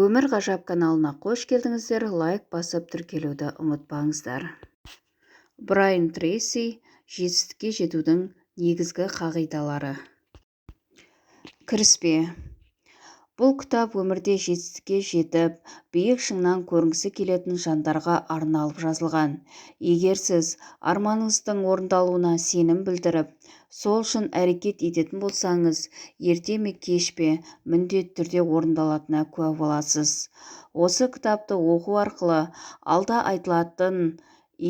Өмір ғажап каналына қош келдіңіздер! Лайк басып, тіркелуді ұмытпаңыздар. Брайан Трейси. «Жетістікке жетудің негізгі қағидалары». Кіріспе. Бұл кітап өмірде жетістікке жетіп, биік шыңнан көрінгісі келетін жандарға арналып жазылған. Егер сіз арманыңыздың орындалуына сенім білдіріп, сол үшін әрекет ететін болсаңыз, ерте ме, кеш пе, міндетті түрде орындалатынына куә боласыз. Осы кітапты оқу арқылы алда айтылатын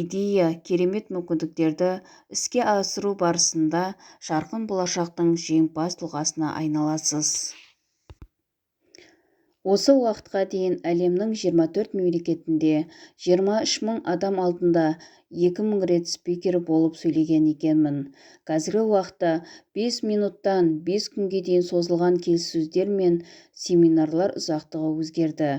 идея керемет мүмкіндіктерді іске асыру барысында жарқын болашақтың жеңімпаз тұлғасына айналасыз. Осы уақытқа дейін әлемнің 24 мемлекетінде 23 мың адам алдында 2000 рет спикер болып сөйлеген екенмін. Қазіргі уақытта 5 минуттан 5 күнге дейін созылған келіссөздер мен семинарлар ұзақтығы өзгерді.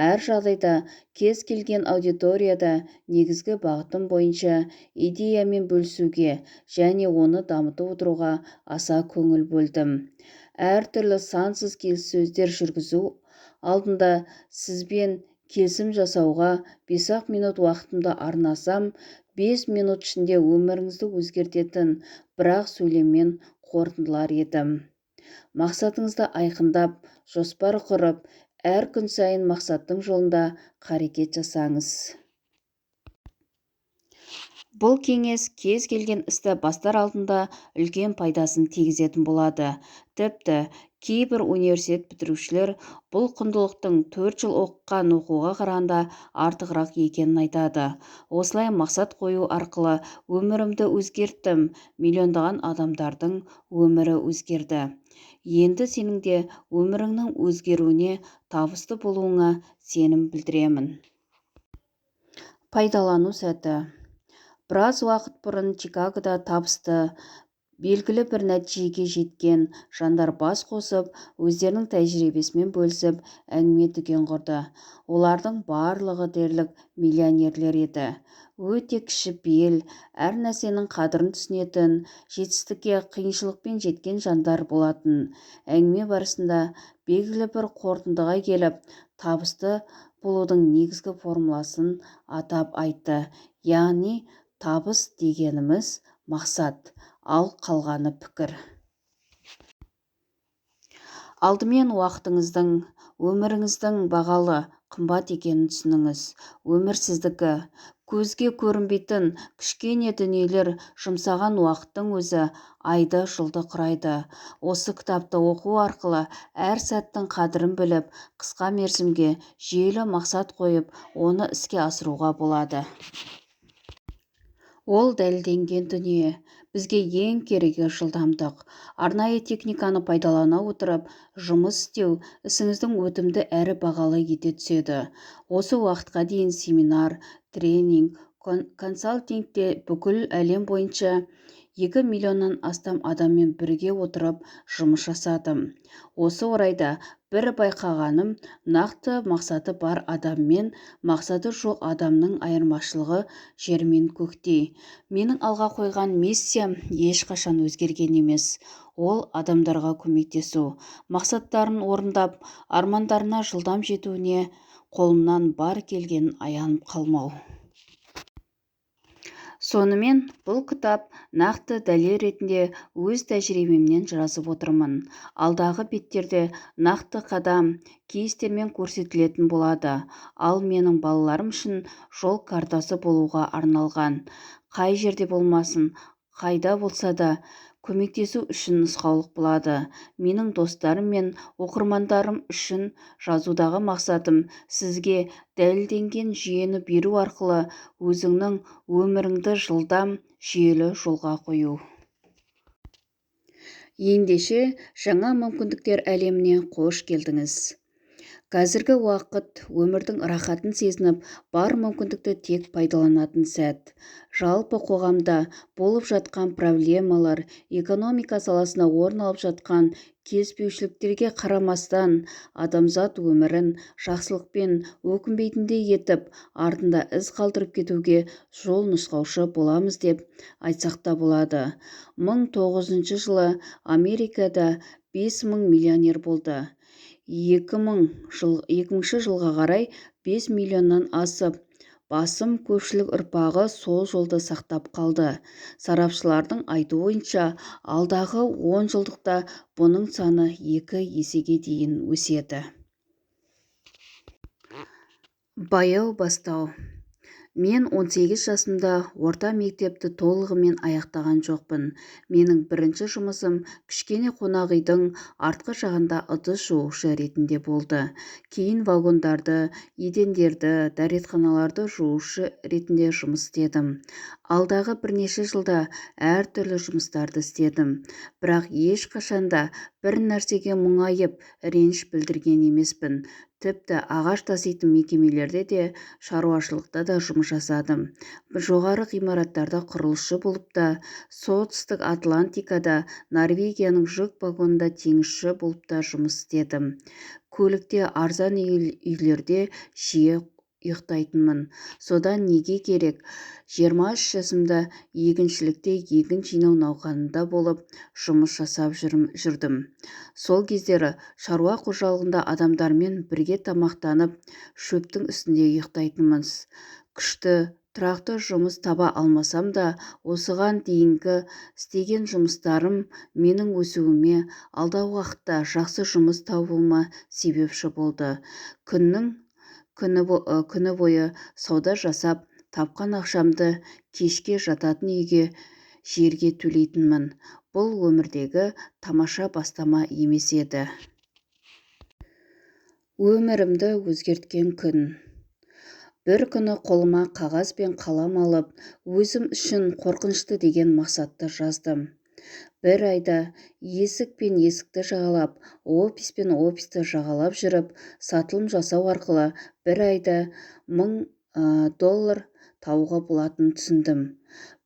Әр жағдайда, кез келген аудиторияда негізгі бағытым бойынша идеямен бөлісуге және оны дамытып отыруға аса көңіл бөлдім. Әртүрлі сансыз келіссөздер жүргізу алдында сізбен келісім жасауға 5-ақ минут уақытымды арнасам, 5 минут ішінде өміріңізді өзгертетін бір-ақ сөйлеммен қорытындылар едім. Мақсатыңызды айқындап, жоспар құрып, әр күн сайын мақсаттың жолында қарекет жасаңыз. Бұл кеңес кез келген істі бастар алдында үлкен пайдасын тигізетін болады. Тіпті кейбір университет бітірушілер бұл құндылықтың 4 жыл оқыған оқуға қарағанда артығырақ екенін айтады. Осылай мақсат қою арқылы өмірімді өзгерттім, миллиондаған адамдардың өмірі өзгерді. Енді сенің де өміріңнің өзгеруіне, табысты болуыңа сенім білдіремін. Пайдалану сәті. Біраз уақыт бұрын Чикагода табысты, белгілі бір нәтижеге жеткен жандар бас қосып, өздерінің тәжірибесімен бөлісіп, әңгіме-дүкен құрды. Олардың барлығы дерлік миллионерлер еді. Өте кішіпейіл, әр нәрсенің қадірін түсінетін, жетістікке қиыншылықпен жеткен жандар болатын. Әңгіме барысында белгілі бір қорытындыға келіп, табысты болудың негізгі формуласын атап айтты. Яғни табыс дегеніміз – мақсат, ал қалғаны пікір. Алдымен уақытыңыздың, өміріңіздің бағалы, қымбат екенін түсініңіз. Өмір сіздікі. Көзге көрінбейтін кішкене дүниелер, жұмсаған уақыттың өзі айды, жылды құрайды. Осы кітапты оқу арқылы әр сәттің қадірін біліп, қысқа мерзімге жүйелі мақсат қойып, оны іске асыруға болады. Ол дәлелденген дүние. Бізге ең керегі жылдамдық. Арнайы техниканы пайдалана отырып жұмыс істеу ісіңізді өтімді әрі бағалы ете түседі. Осы уақытқа дейін семинар, тренинг, консалтингте бүкіл әлем бойынша 2 миллионнан астам адаммен біріге отырып жұмыс жасадым. Осы орайда бір байқағаным, нақты мақсаты бар адам мен мақсаты жоқ адамның айырмашылығы жер мен көктей. Менің алға қойған миссиям ешқашан өзгерген емес. Ол – адамдарға көмектесу, мақсаттарын орындап, армандарына жылдам жетуіне қолымнан бар келгенін аянып қалмау. Сонымен, бұл кітап нақты дәлел ретінде өз тәжірибемнен жазып отырмын. Алдағы беттерде нақты қадам, кейстермен көрсетілетін болады. Ал менің балаларым үшін жол картасы болуға арналған. Қай жерде болмасын, қайда болса да көмектесу үшін нұсқаулық болады. Менің достарым мен оқырмандарым үшін жазудағы мақсатым – сізге дәлелденген жүйені беру арқылы өзіңнің өміріңді жылдам, жүйелі жолға қою. Ендеше, жаңа мүмкіндіктер әлеміне қош келдіңіз! Қазіргі уақыт – өмірдің рахатын сезініп, бар мүмкіндікті тек пайдаланатын сәт. Жалпы қоғамда болып жатқан проблемалар, экономика саласында орын алып жатқан келіспеушіліктерге қарамастан, адамзат өмірін жақсылықпен, өкінбейтіндей етіп, артында із қалдырып кетуге жол нұсқаушы боламыз деп айтсақ та болады. 1900 жылы Америкада 5000 миллионер болды. 2000 жылға қарай 5 миллионнан асып, басым көпшілік ұрпағы сол жолды сақтап қалды. Сарапшылардың айтуынша, алдағы 10 жылдықта бұның саны 2 есеге дейін өседі. Баяу бастау. Мен 18 жасымда орта мектепті толығымен аяқтаған жоқпын. Менің бірінші жұмысым кішкене қонақүйдің артқы жағында ыдыс жуушы ретінде болды. Кейін вагондарды, едендерді, дәретханаларды жуушы ретінде жұмыс істедім. Алдағы бірнеше жылда әртүрлі жұмыстарды істедім. Бірақ ешқашан да бір нәрсеге мұңайып, реніш білдірген емеспін. Тіпті ағаш таситын мекемелерде де, шаруашылықта да жұмыс жасадым. Жоғары ғимараттарда құрылысшы болып та, Солтүстік Атлантикада Норвегияның жүк вагонында теңізші болып та жұмыс істедім. Көлікте, арзан үйлерде жиі ұйықтайтынмын. Содан неге керек, 23 жасымда егіншілікте егін жинау науқанында болып жұмыс жасап жүрдім. Сол кездері шаруа қожалығында адамдармен бірге тамақтанып, шөптің үстінде ұйықтайтынбыз. Күшті, тұрақты жұмыс таба алмасам да, осыған дейінгі істеген жұмыстарым менің өсуіме, алдағы уақытта жақсы жұмыс табуыма себепші болды. Күннің күні бойы сауда жасап тапқан ақшамды кешке жатын үйге жерге төлейтінмін. Бұл өмірдегі тамаша бастама емес еді. Өмірімді өзгерткен күн. Бір күні қолыма қағаз бен қалам алып, өзім үшін қорқынышты деген мақсатты жаздым. Бір айда есік пен есікті жағалап, офис пен офисті жағалап жүріп, сатылым жасау арқылы бір айда 1000 доллар табуға болатынын түсіндім.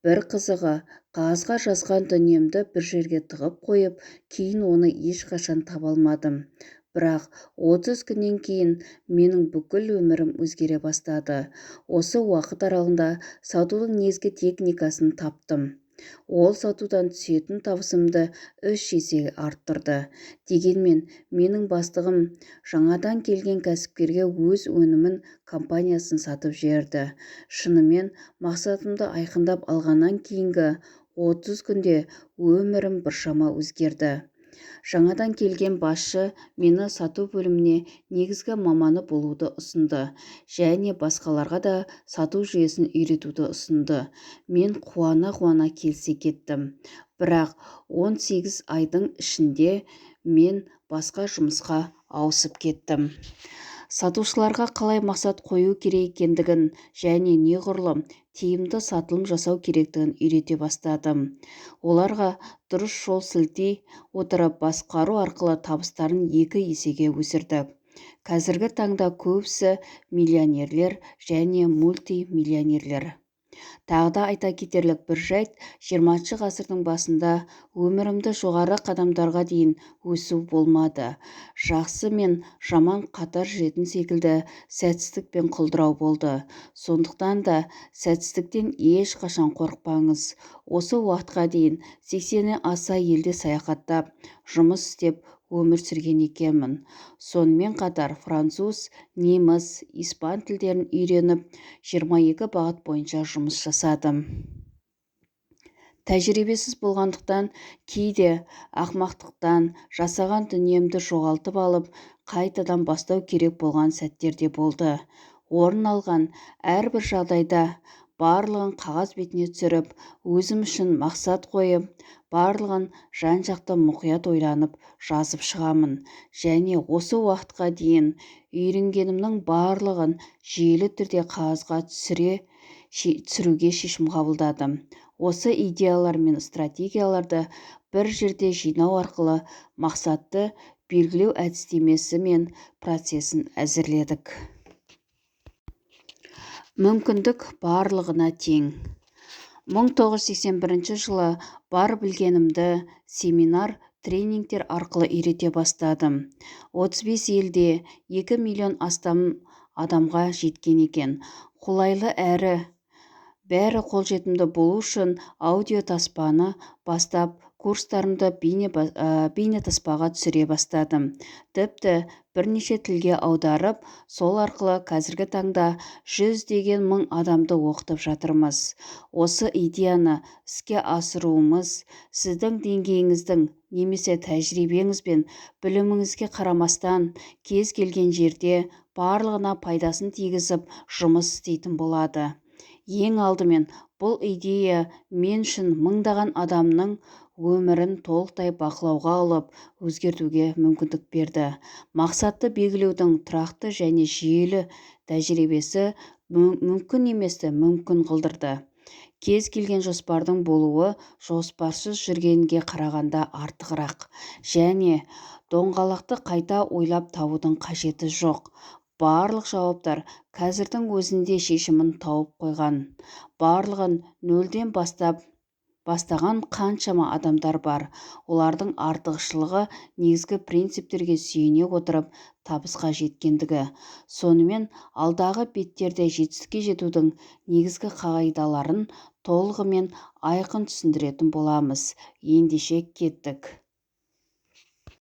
Бір қызығы, қағазға жазған дүниемді бір жерге тығып қойып, кейін оны ешқашан таба алмадым. Бірақ 30 күннен кейін менің бүкіл өмірім өзгере бастады. Осы уақыт аралығында сатудың негізгі техникасын таптым. Ол сатудан түсетін табысымды үш есеге арттырды. Дегенмен, менің бастығым жаңадан келген кәсіпкерге өз өнімін, компаниясын сатып жіберді. Шынымен, мақсатымды айқындап алғаннан кейінгі 30 күнде өмірім біршама өзгерді. Жаңадан келген басшы мені сату бөліміне негізгі маманы болуды ұсынды және басқаларға да сату жүйесін үйретуді ұсынды. Мен қуана-қуана келісе кеттім. Бірақ 18 айдың ішінде мен басқа жұмысқа ауысып кеттім. Сатушыларға қалай мақсат қою керек екендігін және неғұрлым тиімді сатылым жасау керектігін үйрете бастадым. Оларға дұрыс жол сілтей отырып, басқару арқылы табыстарын 2 есеге өсірдік. Қазіргі таңда көбісі миллионерлер және мультимиллионерлер. Тағы да айта кетерлік бір жайт, 20-шы ғасырдың басында өмірімде жоғары қадамдарға дейін өсу болмады. Жақсы мен жаман қатар жүретін секілді, сәтсіздік пен құлдырау болды. Сондықтан да сәтсіздіктен ешқашан қорықпаңыз. Осы уақытқа дейін 80-нен аса елде саяхаттап, жұмыс істеп, өмір сүрген екенмін. Сонымен қатар француз, неміс, испан тілдерін үйреніп, 22 бағыт бойынша жұмыс жасадым. Тәжірибесіз болғандықтан, кейде ақымақтықтан жасаған дүниемді жоғалтып алып, қайтадан бастау керек болған сәттер де болды. Орын алған әрбір жағдайда барлығын қағаз бетіне түсіріп, өзім үшін мақсат қойып, барлығын жан-жақты мұқият ойланып жазып шығамын және осы уақытқа дейін үйренгенімнің барлығын жүйелі түрде қағазға түсіруге шешім қабылдадым. Осы идеялар мен стратегияларды бір жерде жинау арқылы мақсатты белгілеу әдістемесі мен процесін әзірледік. Мүмкіндік барлығына тең. 1981 жылы бар білгенімді семинар, тренингтер арқылы үйрете бастадым. 35 елде 2 миллион астам адамға жеткен екен. Қолайлы әрі бәрі қолжетімді болу үшін аудиотаспаны бастап Курстарымды бейнетаспаға түсіре бастадым. Тіпті бірнеше тілге аударып, сол арқылы қазіргі таңда жүздеген мың адамды оқытып жатырмыз. Осы идеяны іске асыруымыз сіздің деңгейіңіздің немесе тәжірибеңіз бен біліміңізге қарамастан, кез келген жерде барлығына пайдасын тигізіп жұмыс істейтін болады. Ең алдымен бұл идея мен үшін мыңдаған адамның өмірін толықтай бақылауға алып, өзгертуге мүмкіндік берді. Мақсатты белгілеудің тұрақты және жүйелі тәжірибесі мүмкін еместі мүмкін қылдырды. Кез келген жоспардың болуы жоспарсыз жүргенге қарағанда артығырақ. Және доңғалақты қайта ойлап табудың қажеті жоқ. Барлық жауаптар қазірдің өзінде шешімін тауып қойған. Барлығын нөлден бастаған қаншама адамдар бар. Олардың артықшылығы негізгі принциптерге сүйене отырып табысқа жеткендігі. Сонымен, алдағы беттерде жетістікке жетудің негізгі қағидаларын толығымен айқын түсіндіретін боламыз. Ендеше кеттік.